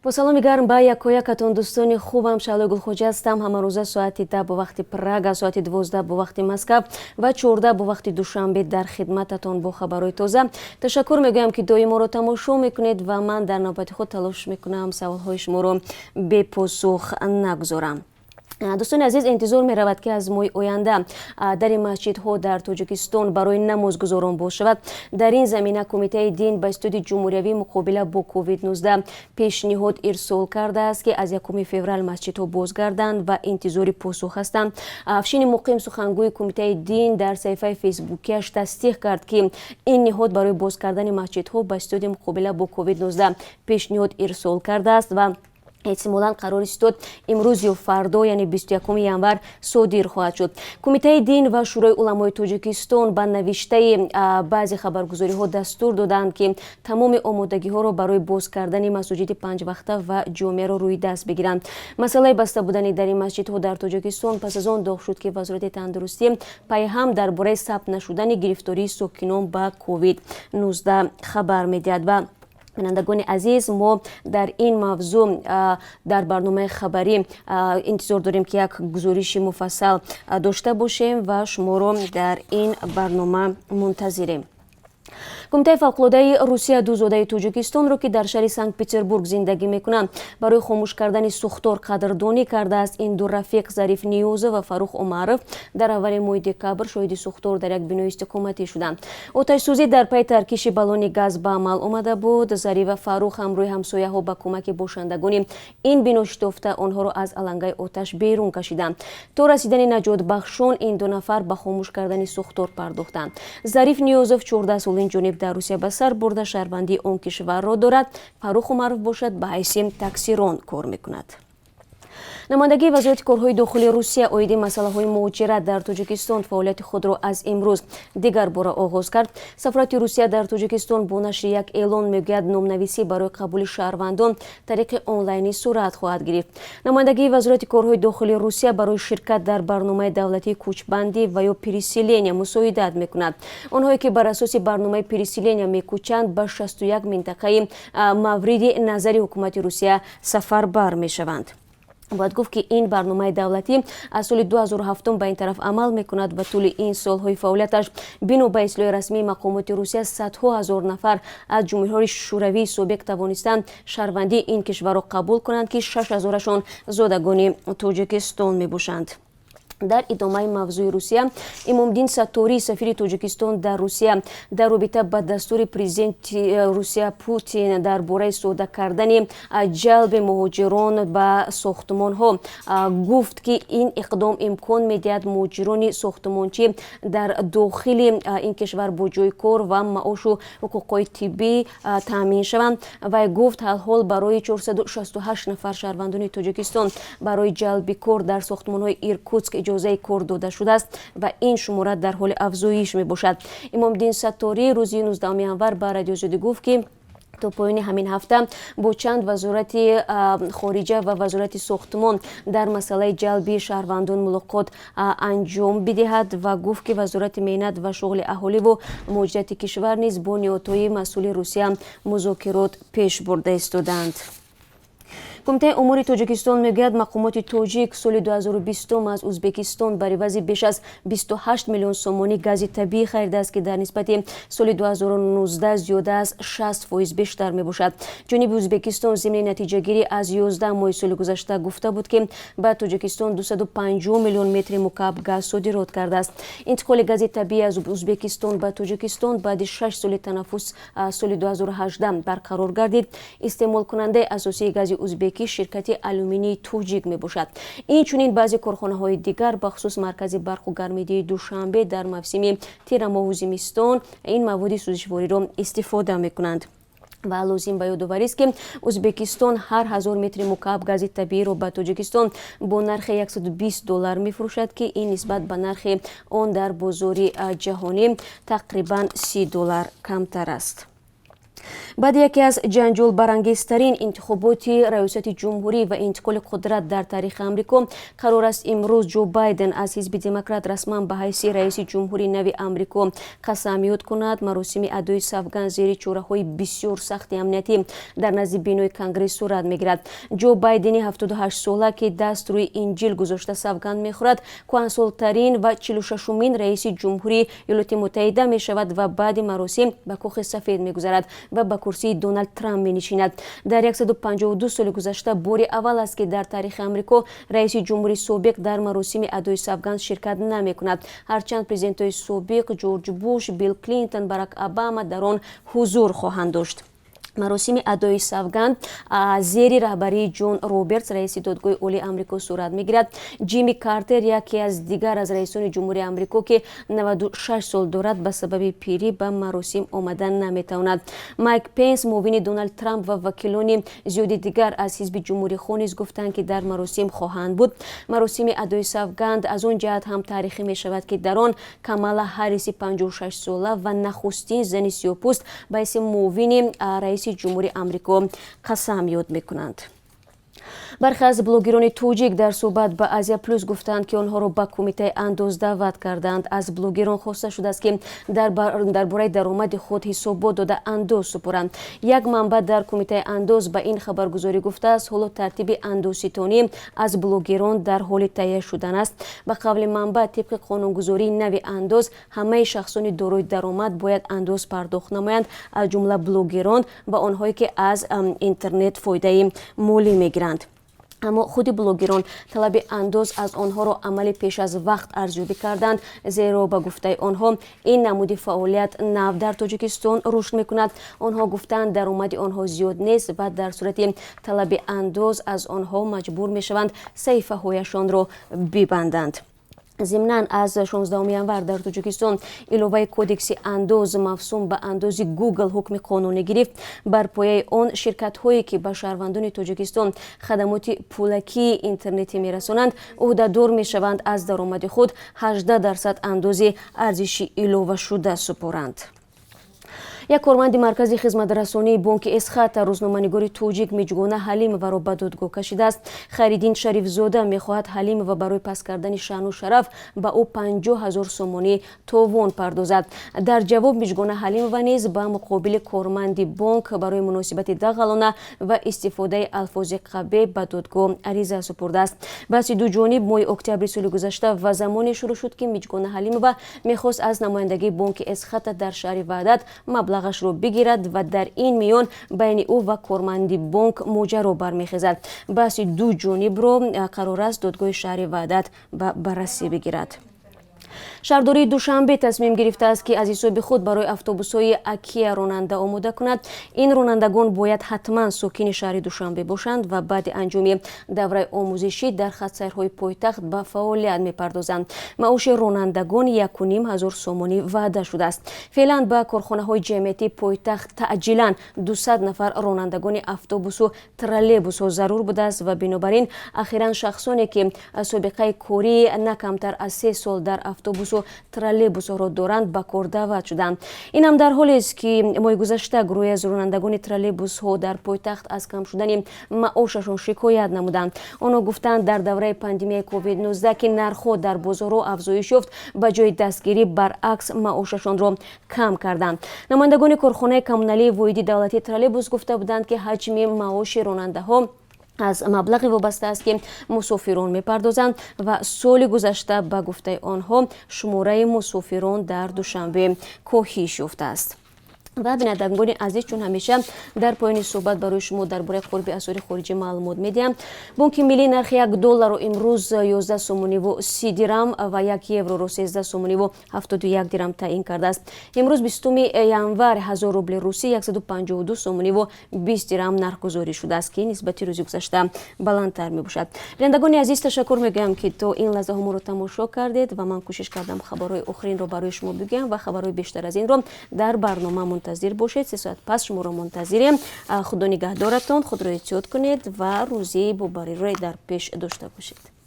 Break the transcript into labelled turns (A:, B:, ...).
A: Бо саломи гарм ба якоякатон, дӯстони хубам. Шаҳлои Гулхоҷа ҳастам. Ҳамарӯза соати 10 бо вақти Прага, соати 12 бо вақти Москав ва 14 бо вақти Душанбе дар хидмататон бо хабарҳои тоза. Ташаккур мегӯям, ки доим моро тамошо мекунед, ва ман дар навбати худ талош мекунам саволҳои шуморо бепосух нагузорам. Дӯстони азиз, интизор меравад, ки аз моҳи оянда дари масҷидҳо дар Тоҷикистон барои намозгузорон боз шавад. Дар ин замина Кумитаи дин ба Ситоди ҷумҳуриявии муқобила бо COVID-19 пешниҳод ирсол кардааст, ки аз 1 феврал масҷидҳо бозгарданд ва интизори посух ҳастанд. Афшини Муқим, сухангӯи Кумитаи дин, дар саҳифаи фейсбукиаш тасдиқ кард, ки ин ниҳод барои боз кардани масҷидҳо ба Ситоди муқобила бо COVID-19 пешниҳод ирсол кардааст ва эҳтимолан қарори ситод имрӯз ё фардо, яъне 21 январ, содир хоҳад шуд. Кумитаи дин ва Шӯрои уламои Тоҷикистон ба навиштаи баъзе хабаргузориҳо дастур доданд, ки тамоми омодагиҳоро барои боз кардани масоҷиди панҷвақта ва ҷомеаро рӯи даст бигиранд. Масъалаи баста будани дари масҷидҳо дар Тоҷикистон пас аз он доғ шуд, ки Вазорати тандурустӣ пайҳам дар бораи сабт нашудани гирифтории сокинон ба COVID-19 хабар медиҳад. Ва, бинандагони азиз, мо дар ин мавзӯъ дар барномаи хабарӣ интизор дорем, ки як гузориши муфассал дошта бошем ва шуморо дар ин барнома мунтазирем. Кумитаи фавқулодаи Русия ду зодаи Тоҷикистонро, ки дар шаҳри Санкт Петербург зиндагӣ мекунанд, барои хомӯш кардани сӯхтор қадрдонӣ кардааст. Ин ду рафиқ, Зариф Ниёзов ва Фаррух Умаров, дар аввали моҳи декабр шоҳиди сӯхтор дар як бинои истиқоматӣ шуданд. Оташсӯзӣ дар пайи таркиши баллони газ ба амал омада буд. Зариф ва Фаррух ҳамроҳи ҳамсояҳо ба кӯмаки бошандагони ин бино шитофта, онҳоро аз алангаи оташ берун кашиданд. То расидани наҷотбахшон ин ду нафар ба хомӯш кардани сӯхтор пардохтанд. Зариф Ниёзов 14 сол ин ҷониб дар Русия ба сар бурда, шаҳрвандии он кишварро дорад. Фаррух Умаров бошад, ба ҳайси таксирон кор мекунад. Намояндагии Вазорати корҳои дохилии Русия оиди масъалаҳои муҳоҷират дар Тоҷикистон фаъолияти худро аз имрӯз дигарбора оғоз кард. Сафорати Русия дар Тоҷикистон бо нашри як эълон мегӯяд, номнависӣ барои қабули шаҳрвандон тариқи онлайнӣ сурат хоҳад гирифт. Намояндагии Вазорати корҳои дохилии Русия барои ширкат дар барномаи давлатии кӯчбандӣ ва ё переселения мусоидат мекунад. Онҳое ки бар асоси барномаи переселения мекӯчанд, ба 61 минтақаи мавриди назари ҳукумати Русия сафарбар мешаванд. Бояд гуфт, ки ин барномаи давлатӣ аз соли 2007 ба ин тараф амал мекунад ва тӯли ин солҳои фаъолияташ, бино ба ислоҳи расмии мақомоти Русия, садҳо ҳазор нафар аз ҷумҳуриҳои шӯравии собиқ тавонистанд шаҳрвандии ин кишварро қабул кунанд, ки 6000-ашон зодагони Тоҷикистон мебошанд. Дар идомаи мавзӯи Русия, Имомдин Сатторӣ, сафири Тоҷикистон дар Русия, дар робита ба дастури президенти Русия Путин дар бораи сода кардани ҷалби муҳоҷирон ба сохтмонҳо гуфт, ки ин иқдом имкон медиҳад муҳоҷирони сохтмончӣ дар дохили ин кишвар бо ҷои кор ва маошу ҳуқуқҳои тиббӣ таъмин шаванд. Вай гуфт, ҳалҳол барои 468 нафар шаҳрвандони Тоҷикистон барои ҷалби кор дар сохтмонҳои Иркутск иҷозаи кор дода шудааст ва ин шумора дар ҳоли афзоиш мебошад. Имомдин Сатторӣ рӯзи 19 январ ба Радиои Озодӣ гуфт, ки то поёни ҳамин ҳафта бо чанд вазорати хориҷа ва вазорати сохтмон дар масъалаи ҷалби шаҳрвандон мулоқот анҷом бидиҳад ва гуфт, ки Вазорати меҳнат ва шуғли аҳоливу муҳоҷирати кишвар низ бо ниҳодҳои масъули Русия музокирот пеш бурда истодаанд. Кумитаи умури Тоҷикистон мегӯяд, мақомоти тоҷик соли 2020 аз Ӯзбекистон бар ивази беш аз 28 миллион сомонӣ гази табиӣ харидааст, ки дар нисбати соли 2019 зиёда аз 60% бештар мебошад. Ҷониби Ӯзбекистон зимни натиҷагирӣ аз 11 моҳи соли гузашта гуфта буд, ки ба Тоҷикистон 250 миллион метри мукааб газ содирот кардааст. Интиқоли гази табиӣ аз Ӯзбекистон ба Тоҷикистон баъди 6 соли танаффус соли 2018 барқарор гардид. Истеъмолкунандаи асосии гази узбекӣ ширкати Алюминии Тоҷик мебошад. Инчунин баъзе корхонаҳои дигар, бахусус маркази барқу гармидиҳии Душанбе, дар мавсими тирамоҳу зимистон ин маводи сӯзишвориро истифода мекунанд. Ва лозим ба ёдоварист, ки Ӯзбекистон ҳар ҳазор метри мукааб гази табииро ба Тоҷикистон бо нархи 120 доллар мефурӯшад, ки ин нисбат ба нархи он дар бозори ҷаҳонӣ тақрибан 30 доллар камтар аст. Баъди яке аз ҷанҷолбарангезтарин интихоботи раёсати ҷумҳурӣ ва интиқоли қудрат дар таърихи Амрико, қарор аст имрӯз Ҷо Байден аз ҳизби Демократ расман ба ҳайси раиси ҷумҳури нави Амрико қасамёд кунад. Маросими адои савганд зери чораҳои бисёр сахти амниятӣ дар назди бинои Конгресс сурат мегирад. Ҷо Байдени 78-сола, ки даст рӯи Инҷил гузошта савганд мехӯрад, кӯҳансолтарин ва 46-умин раиси ҷумҳурии Иёлоти Муттаҳида мешавад ва баъди маросим ба Кохи Сафед мегузарад ва ба курсии Доналд Трамп менишинад. Дар 152 соли гузашта бори аввал аст, ки дар таърихи Амрико раиси ҷумҳури собиқ дар маросими адои савганд ширкат намекунад, ҳарчанд президентҳои собиқ Ҷорҷ Буш, Билл Клинтон, Барак Обама дар он ҳузур хоҳанд дошт. Маросими адои савганд зери раҳбарии Ҷон Робертс, раиси Додгоҳи Олии Амрико, сурат мегирад. Ҷимми Картер, яке аз дигар аз раисони ҷумҳурии Амрико, ки 96 сол дорад, ба сабаби пирӣ ба маросим омадан наметавонад. Майк Пенс, муовини Доналд Трамп, ва вакилони зиёди дигар аз ҳизби ҷумҳурихоҳ низ гуфтанд, ки дар маросим хоҳанд буд. Маросими адои савганд аз он ҷиҳат ҳам таърихӣ мешавад, ки дар он Камала Ҳарриси 56 сола ва нахустин зани сиёҳпӯст ба ҳайси муовини раиси ҷумҳури Амрико қасам ёд мекунанд. Бархе аз блогерони тоҷик дар суҳбат ба Азия Плюс гуфтанд, ки онҳоро ба Кумитаи андоз даъват карданд. Аз блогерон хоста шудааст, ки дар бораи даромади худ ҳисобот дода, андоз супоранд. Як манбаъ дар Кумитаи андоз ба ин хабаргузорӣ гуфтааст, ҳоло тартиби андозситонӣ аз блогерон дар ҳоли таҳия шудан аст. Ба қавли манбаъ, тибқи қонунгузории нави андоз, ҳамаи шахсони дорои даромад бояд андоз пардохт намоянд, аз ҷумла блогерон ва онҳое, ки аз интернет фоидаи молӣ мегиранд. Аммо худи блогерон талаби андоз аз онҳоро амали пеш аз вақт арзёбӣ карданд, зеро ба гуфтаи онҳо ин намуди фаъолият нав дар Тоҷикистон рушд мекунад. Онҳо гуфтанд, даромади онҳо зиёд нест ва дар сурати талаби андоз аз онҳо маҷбур мешаванд саҳифаҳояшонро бибанданд. Зимнан, аз 16 январ дар Тоҷикистон иловаи Кодекси андоз мавсум ба андози Гугл ҳукми қонунӣ гирифт. Бар пояи он, ширкатҳое, ки ба шаҳрвандони Тоҷикистон хадамоти пулакии интернетӣ мерасонанд, ӯҳдадор мешаванд аз даромади худ 18% андози арзиши иловашуда супоранд. Як корманди маркази хизматрасонии бонки Эсхата рӯзноманигори тоҷик Миҷгона Ҳалимоваро ба додгоҳ кашидааст. Хайриддин Шарифзода мехоҳад Ҳалимова барои паст кардани шаъну шараф ба ӯ 50 000 сомонӣ товон пардозад. Дар ҷавоб Миҷгона Ҳалимова низ ба муқобили корманди бонк барои муносибати дағалона ва истифодаи алфози қабеҳ ба додгоҳ ариза супурдааст. Баҳси дуҷониб моҳи октябри соли гузашта ва замоне шурӯъ шуд, ки Миҷгона Ҳалимова мехост аз намояндагии бонки Эсхата дар шаҳри Ваҳдат маблағашро бигирад ва дар ин миён байни ӯ ва корманди бонк моҷаро бармехезад. Баҳси ду ҷонибро қарор аст додгоҳи шаҳри Ваҳдат ба баррасӣ бигирад. Шаҳрдории Душанбе тасмим гирифтааст, ки аз ҳисоби худ барои автобусҳои Акия ронанда омода кунад. Ин ронандагон бояд ҳатман сокини шаҳри Душанбе бошанд ва баъди анҷоми давраи омӯзишӣ дар хатсайрҳои пойтахт ба фаъолият мепардозанд. Маоши ронандагон 1500 сомонӣ ваъда шудааст. Феълан ба корхонаҳои ҷамъиятии пойтахт таъҷилан 200 нафар ронандагони автобусу троллейбусҳо зарур будааст ва бинобар ин ахиран шахсоне, ки собиқаи кории на камтар аз 3 сол дар автобусу троллейбусҳоро доранд, ба кор даъват шуданд. Ин ҳам дар ҳолест, ки моҳи гузашта гурӯҳе аз ронандагони троллейбусҳо дар пойтахт аз кам шудани маошашон шикоят намуданд. Онҳо гуфтанд, дар давраи пандемияи COVID-19, ки нархҳо дар бозорҳо афзоиш ёфт, ба ҷои дастгирӣ, баръакс, маошашонро кам карданд. Намояндагони корхонаи коммуналии воҳиди давлатии троллейбус гуфта буданд, ки ҳаҷми маоши ронандаҳо аз маблағе вобаста аст, ки мусофирон мепардозанд ва соли гузашта, ба гуфтаи онҳо, шумораи мусофирон дар Душанбе коҳиш ёфтааст. Ва бинандагони азиз, чун ҳамеша дар поёни суҳбат барои шумо дар бораи қурби асъори хориҷӣ маълумот медиҳам. Бонки Миллӣ нархи 1 долларро имрӯз 11 сомониву 30 дирам ва 1 евроро 13 сомониву 71 дирам таъин кардааст. Имрӯз, 20 январ, 1000 рубли русӣ 152 сомониву 20 дирам нархгузорӣ шудааст, ки нисбати рӯзи гузашта баландтар мебошад. Бинандагони азиз, ташаккур мегӯям, ки то ин лаҳзаҳо моро тамошо кардед ва ман кӯшиш кардам хабарҳои охиринро барои шумо бигӯям ва хабарҳои бештар аз инро дар барнома мунтазир бошед. 3 соат пас шуморо мунтазирем. Худо нигаҳдоратон, худро эҳтиёт кунед ва рӯзии бобариро дар пеш дошта бошед.